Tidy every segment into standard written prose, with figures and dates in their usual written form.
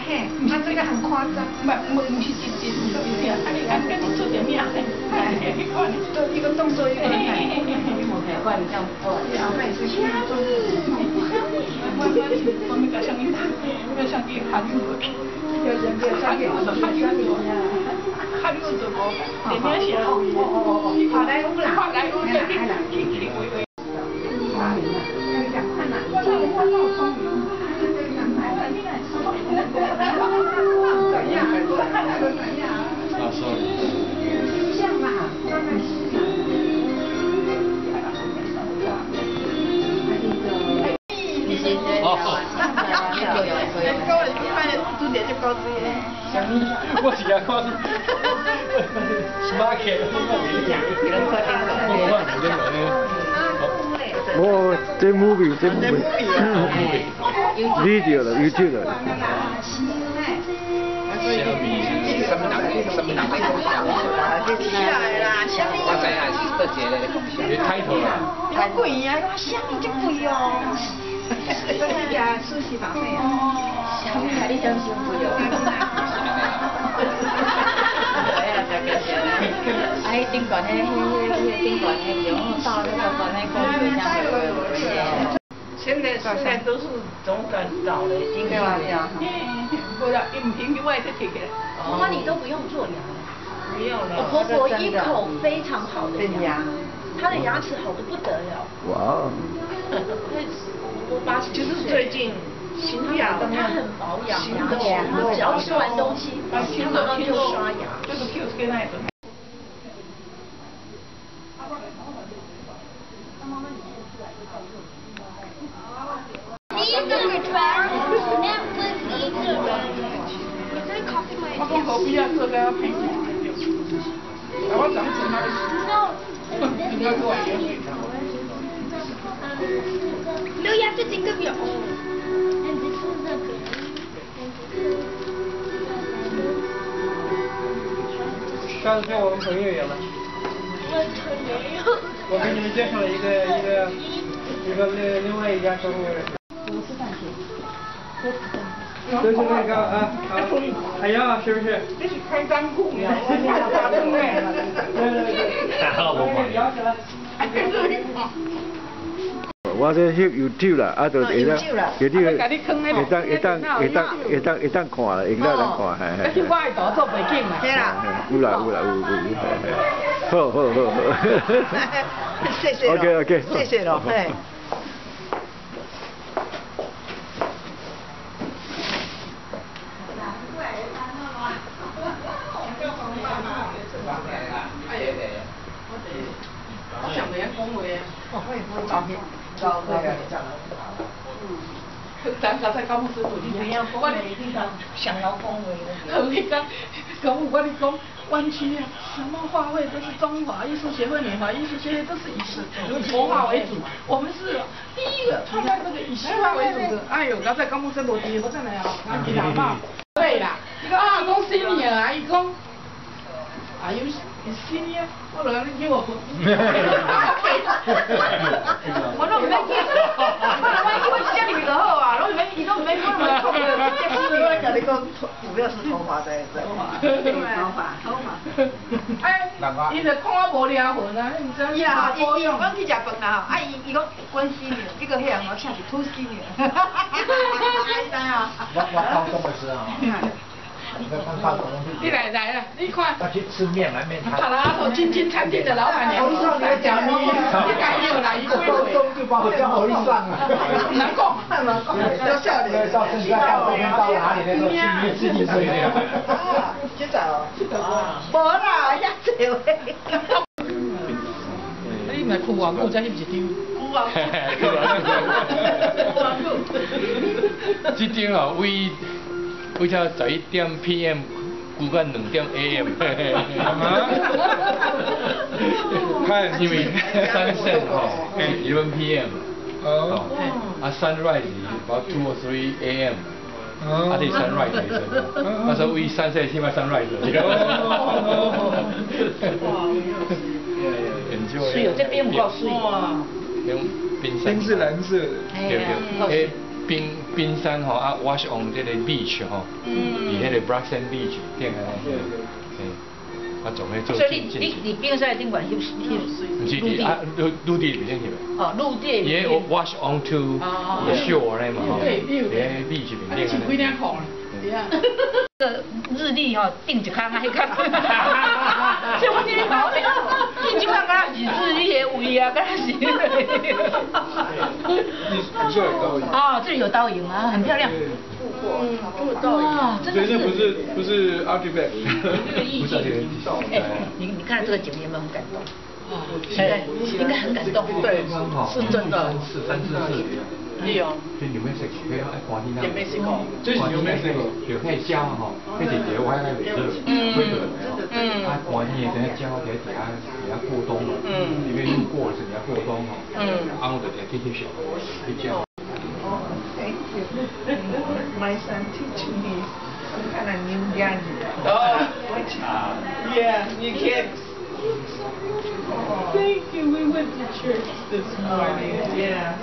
嘿，他這個很誇張。唔係唔唔是一一一，啊你啊你做電影，就一個動作一個。阿媽是啥物？我我我咪甲相機，我相機拍入去，拍入就拍入，拍入就無電影是哦哦哦哦，好萊塢啦，好萊塢對去去去去。我我老聰明。怎樣？怎樣？啊，sorry。像嘛，慢慢洗。哦。我是讲看，market，哦，這 movie，這 movie，video 啦，YouTube 啦。啥物？啥物人咧？啥物人咧講啥？起來啦，啥物？我知影是倒一個咧講啥。你開頭啦。好貴啊！我啥物這貴哦？這是食壽司吧？啥物啊？你想傷貴哦？啊，彼頂懸彼彼彼頂懸彼用到那個懸那公園上。現在都是總管倒了，應該對啊。無啦，伊唔停，我會去提起來。媽媽，你都不用做牙了。不用了。我婆婆一口非常好的牙，她的牙齒好得不得了。哇。我80就是最近新牙，她很保養牙齒，她只要吃完東西，她馬上就刷牙。就是 Q 跟那個。我講何必要做個配置？我長成那個。應該做完 No, you have to think of your own. And this is the girl. And this is 上次我們朋友也來。我朋友。我給你們介紹了一個另外一家客戶。我們吃飯去。就是那個啊，海洋是不是？這是開倉庫呀，我打通的。對對對。聊起來。我這翕 YouTube 啦，啊，就會當 YouTube 會當會當會當會當會當看啦，會當當看，嘿嘿。你去我的圖做背景啦。對啦。有啦有啦有有，嘿嘿。好好好好。謝謝。 OK OK。謝謝咯，嘿。我想袂曉講話啊。我也不會照片，照片。咱剛才講師傅，你知影？我咧想要講話。好，彼工，講我咧講，灣區啊，什麼畫會都是中華藝術協會、美華藝術協會，都是以國畫為主。我們是第一個創辦這個以西畫為主的。哎呦，剛才講師無佇，我真來哦，伊老媽。對啦，伊講啊，講 senior 啊，伊講，啊有 senior，我就按呢叫我。我攏毋免記，我若免記，我直接入去就好啊，攏毋免，伊攏毋免，我攏免講。我共你講，主要是頭髮在在。頭髮，頭髮。哎，伊就看我無掠痕啊，你毋知影。伊啊，伊伊，阮去食飯啦吼，啊伊伊講阮 senior，結果彼人我寫是 too senior。你知影？我高中的時候。你來來啦，你看。他去吃麵來麵攤。帕拉托金金餐廳的老闆娘。我講你，你敢又來一回？高中就把我叫回上了。難講。到少年。到現在到這邊到哪裡那時候70幾歲了。啊，這早哦。無啦，遐濟話。你毋是睏偌久才翕一張？睏偌久？這張哦，為。為啥11點 PM 久到2點 AM？看，因為 sunset 吼11 PM，哦，啊 sunrise 是 about 2 or 3 AM，啊這是 sunrise 的時陣，啊所以為 sunset 翕啊 sunrise。水哦，這邊有夠水。冰冰是藍色的。對對，欸。冰冰山吼啊，wash on 這個 beach 吼，佇彼個 Broxton Beach 頂啊，嘿，啊總咧做。所以你你佇冰山頂懸翕翕。毋是佇啊陸陸地裡面翕的。哦，陸地。伊 wash onto the shore 咧嘛吼，佇個 beach 面頂。你穿幾領褲咧？對啊。個日曆吼，頂一空啊，彼工。所以我今日看，頂一空敢若是日曆的位啊，敢若是。哦，這裡有倒影啊，很漂亮。嗯，哇，真的是。這不是不是 artifact。不是哎，你看這個景有沒有很感動？對，應該很感動。對，是真的。三次三次四。對哦。這 New Mexico，彼愛寒天啊。 New Mexico。這是 New Mexico，就彼鳥吼，彼是一個我遐個熱，啊寒天的陣鳥佇底下底下過冬嘛，因為路過是底下過冬吼，啊我就去翕相，翕照。 Oh, thank you. My son teaching me some kind of new gadget. Oh, yeah, you can't. Thank you. We went to church this morning. Yeah.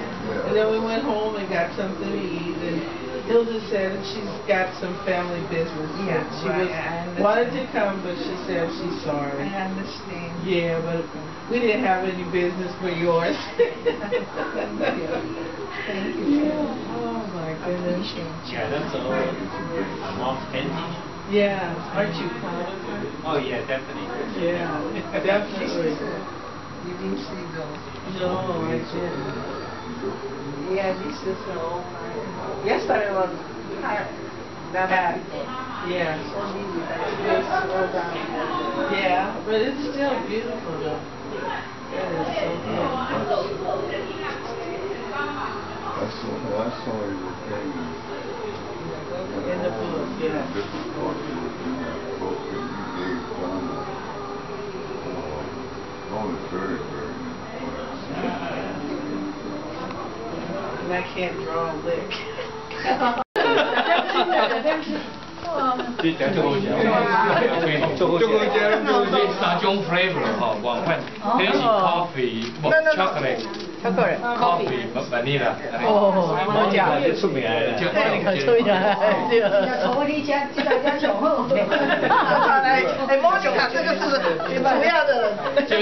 And then we went home and got something to eat. And Hilda said she's got some family business. Yeah, she right, was I understand. Wanted to come, but she said she's sorry. I understand. Yeah, but we didn't have any business but yours. Thank you. Thank you. Yeah. Oh my goodness. Yeah, that's all my mom's painting. Yeah, aren't you proud of her? Oh yeah, definitely. Yeah, definitely. You didn't see those. No, I didn't. Yeah, this is all my. Yesterday was hot. That Yeah. So busy that today slow down. Yeah, but it's still beautiful though. That is so beautiful. I saw your painting. In the book, yeah. Different parts of it in that book that you gave Donna. I was very, very impressed. And I can't draw a lick. 這食足好食，足好食，這三種 flavor 吼，無仝款，彼是 coffee，無 chocolate。 Chocolate coffee vanilla。哦，好食。出名的。出名對。除非你食這個才上好。來，哎，莫講這個是主要的。這個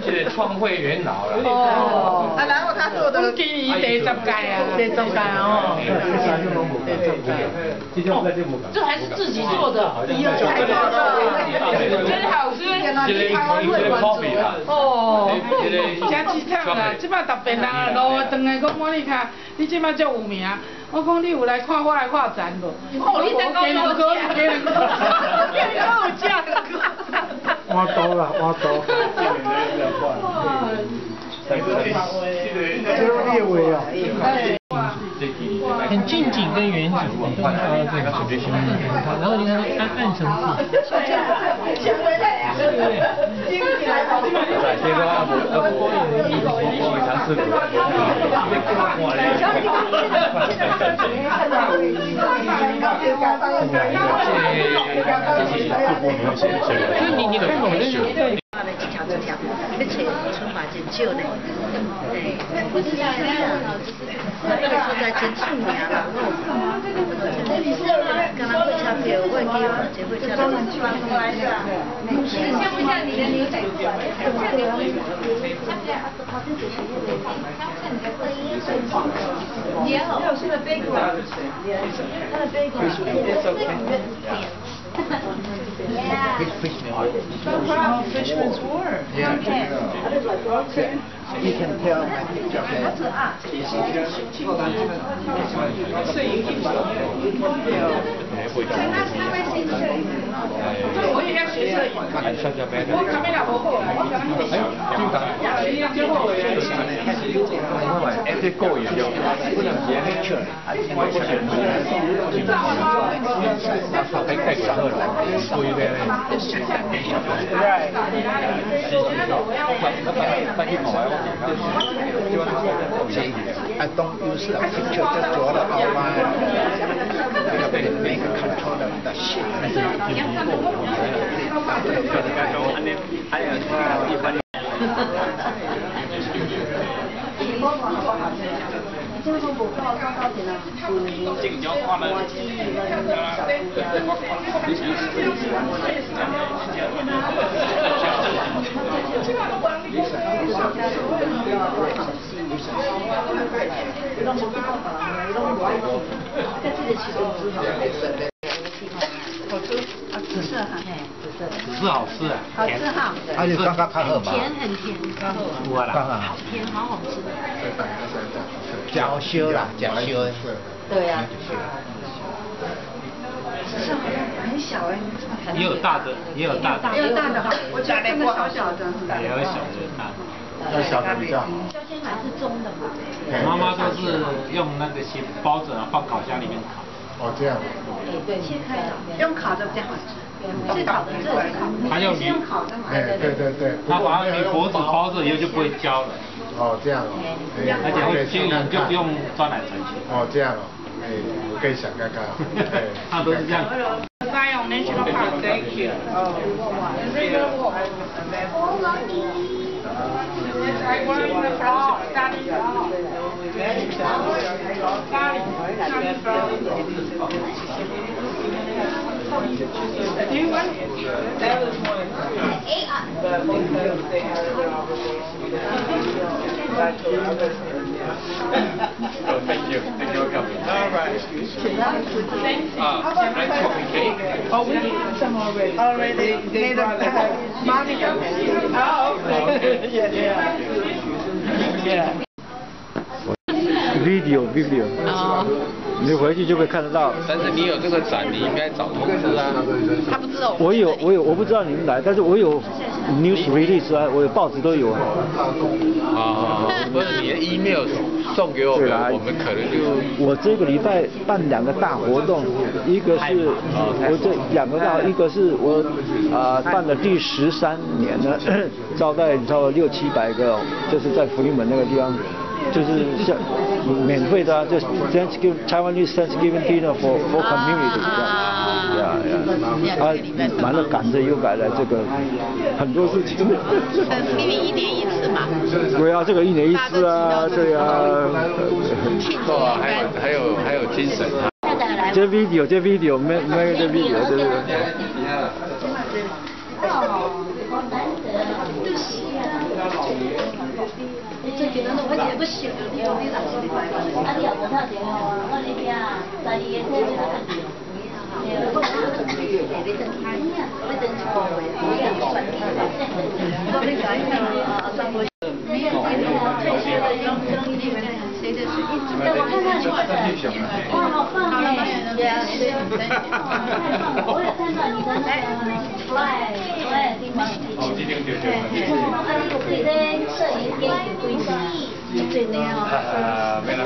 這個創會元老啦。哦。啊，然後他做的。今年第十屆啊。第十屆哦。這還是自己做的。自己做的。真好吃。這個 coffee 啦。哦。真凄慘啦！這擺特別人路轉來講，莫妮卡，你這擺足有名。我講你有來看我的畫展無？哦，你等講兩個，加兩個，有食。換刀啦，換刀。這個列位啊。很近景跟遠景都看到這個，然後你看暗暗層次。對對。這個啊無啊無，我未嘗試過。所以你看我就是在。一條一條，欲揣村嘛真少呢。嘿，那個所在真出名啦，敢若火車票，我會記有兩個火車票。像不像你的牛仔褲？像你的，像不像？你好，他的背过来，他的背过来。 Yeah. Fisherman's Wharf. Yeah. You can tell my picture. 摄影我也要學攝影。我卡梅拉無好，我敢若就好。這個也有，不能別我是太過了，貴咧。 Right. I don't use a picture, just draw the outline. Make a control of the shape. 这拢无够，够够甜啊！旧年换鸡阮小姑好吃啊，紫色哈，紫色紫色好吃啊，好吃哈，啊，你感觉较好嘛？甜很甜，有啊啦，好甜，好好吃。食好烧啦，食烧的。对呀。紫色好像很小哎，也有大的，也有大的，也有大的哈，我觉得那个小小的。也有小的，大的。要小的比较好。孝先买是中的嘛？我妈妈都是用那个先包着，放烤箱里面烤。哦，这样。对，切开的，用烤的比较好吃。是烤的，这是烤的。他用用烤的嘛？哎，对对对。他把铝箔纸包着以后就不会焦了。哦，这样哦。而且会均匀，就不用转来转去。哦，这样哦。哎，我可以想看看。他都是这样。 Zion National Park. Thank you. Oh. I want the flower, garden flower. Garden, flower. Do you want it? That was more but because they had their obligation. Oh, thank you. Thank you for coming. All right. Thank you. Nice coffee cake. Oh, we had some already. Already. They brought it. Monica. Oh, okay. Yeah. Yeah. Video video，你回去就会看得到。但是你有这个展，你应该早通知啊。他不知道。我有我有，我不知道你们来，但是我有 news release 啊，我有报纸都有啊。啊，不是你的 email 送给我们，我们可能就。我这个礼拜办两个大活动，一个是我这两个大，一个是我啊办了第13年了，招待超过六七百个，就是在福临门那个地方。就是像免费的啊，就 Thanksgiving Taiwanese Thanksgiving dinner for community 这样，yeah yeah，啊，完了赶着又改了这个很多事情。 Thanksgiving 一年一次嘛。对啊，这个一年一次啊，对啊。对啊，还有精神。这 video 这 video 没没这 video 对不对？就是啊。最近我一个要熟你你若是啊，你也无打电话啊，我伫遐，12月底要来对，我要转去，要转一个月，我选举，我要改啊，三月。没有，退休的用谁的是一直对，我看到你这个，哇，好棒哎！对啊，太棒了！我有看到你的那个 fly，我也听到。哦，这对对对。啊，你有对这摄影机几支？真济哦。啊，没了。